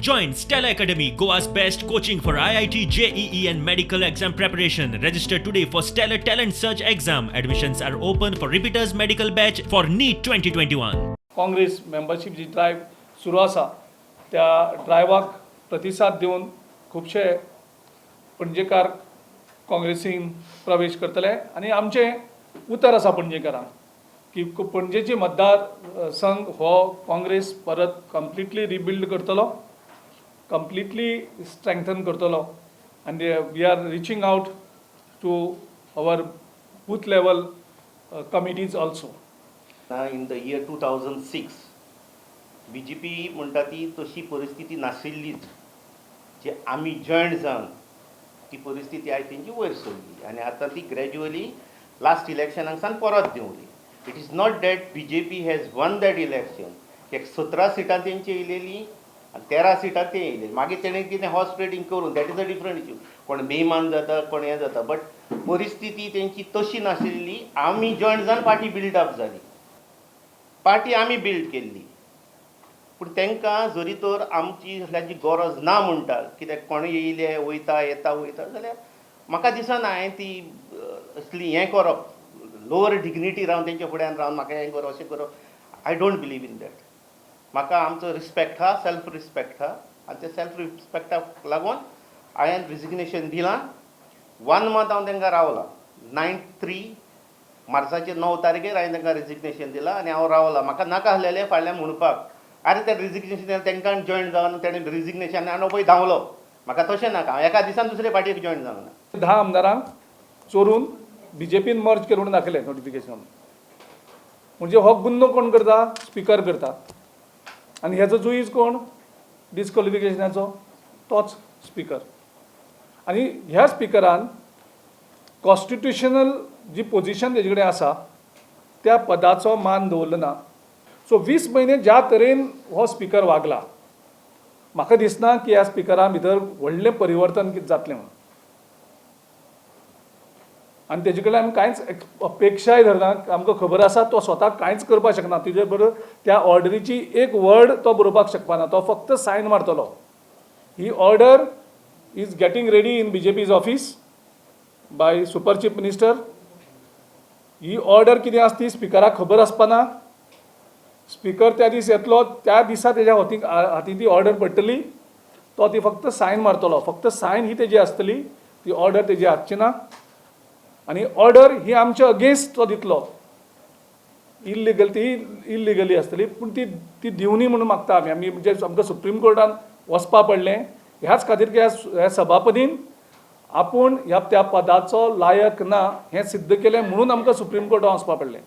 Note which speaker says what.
Speaker 1: Join Stella Academy, Goa's best coaching for IIT, JEE, and medical exam preparation. Register today for Stellar Talent Search exam. Admissions are open for repeaters medical batch for NEET 2021.
Speaker 2: Congress membership ji drive सुरू आसा, त्या ड्रायव्हाक प्रतिसाद दिवन खुबशे पणजेकार काँग्रेसीन प्रवेश करतले आनी आमचें उतर आसा पणजेकारांक की पणजेची मतदार संघ हो काँग्रेस परत कंप्लिटली रिबिल्ड करतलो, कंप्लिटली स्ट्रेंथन करतलो आनी we are reaching out to our booth level committees also.
Speaker 3: In the year 2006 BJP म्हणटा ती तशी परिस्थिती नाशिल्लीच, जी आमी जॉयंट जावन ती परिस्थिती आयज तेंची वयर सरली आनी आतां ती ग्रॅज्युअली लास्ट इलेक्शनाक सावन परत देंवली. It is not that BJP has won that election. एक 17 सिटां तेंची येयलेली आनी 13 सिटां ते येयले. मागीर तेणें कितें हॉर्स ट्रेडींग करून, that is a different issue. कोण बेमान जाता, कोण हें जाता, बट परिस्थिती तेंची तशी नाशिल्ली. आमी जॉयंट जावन पार्टी बिल्डअप जाली, पार्टी आमी बिल्ड केल्ली. पूण तांकां जरी तर आमची असल्याची गरज ना म्हणटा, कित्याक कोण येयले वयता येता वयता, जाल्यार म्हाका दिसना हांवें ती असली हें करप, लोवर डिग्निटी रावन तेंच्या फुड्यान रावन म्हाका हें करप, अशें करप, I don't believe in that. म्हाका आमचो रिस्पेक्ट आहा, सेल्फ रिस्पेक्ट आहा आनी त्या सेल्फ रिस्पेक्टाक लागून हांवें रिजिग्नेशन दिलां. वन मंथ हांव तांकां रावलां. 9/3, मार्चाचे 9 तारखेर हांवें तांकां रिजिग्नेशन दिलां आनी हांव रावलां. म्हाका नाका आसलेलें फाटल्यान म्हणपाक, आरे, तें रिजिग्नेशन तांकां जॉयन जावन तेणें रिजिग्नेशन आनी पळय धांवलो. म्हाका तशें नाका. हांव एका दिसान दुसरे पार्टीक जॉयन जावंक ना.
Speaker 2: 10 आमदारांक चोरून बीजेपीन मर्ज केलें म्हणून दाखयलें नोटिफिकेशन. म्हणजे हो गुन्नो कोण करता? स्पिकर करता. आनी हेजो जुईज कोण डिस्क्वॉलिफिकेशनाचो? तोच स्पिकर. आनी ह्या स्पिकरान कॉन्स्टिट्युशनल जी पोजिशन तेजे कडेन आसा, त्या पदाचो मान दवरलो ना. सो 20 म्हयने ज्या तरेन हो स्पिकर वागला, म्हाका दिसना की ह्या स्पिकरा भितर व्हडलें परिवर्तन कितें जातलें म्हणून. आनी तेजे कडेन आमी कांयच अपेक्षाय धरना. आमकां खबर आसा, तो स्वता कांयच करपाक शकना. तुजे बरोबर त्या ऑर्डरीची एक वर्ड तो बरोवपाक शकपाना, तो फक्त सायन मारतलो. ही order is getting ready in BJP's office by super chief minister. He order कितें आसा ती स्पिकराक खबर आसपाना. स्पिकर त्या दीस येतलो, त्या दिसा तेज्या हातीन ती ऑर्डर पडटली. तो ती फक्त सायन मारतलो. फक्त सायन ही तेजी आसतली, ती ऑर्डर तेजी आसची ना. आनी ऑर्डर ही आमच्या अगेन्स्ट तो दितलो. इल्लिगल, ती इल्लिगली आसतली, पूण ती ती दिवनी म्हणून मागता आमी. आमी म्हणजे आमकां सुप्रीम कोर्टान वचपा पडलें ह्याच खातीर की ह्या सभापतीन आपूण ह्या त्या पदाचो लायक ना हें सिद्ध केलें, म्हणून आमकां सुप्रीम कोर्टान वचपा पडलें.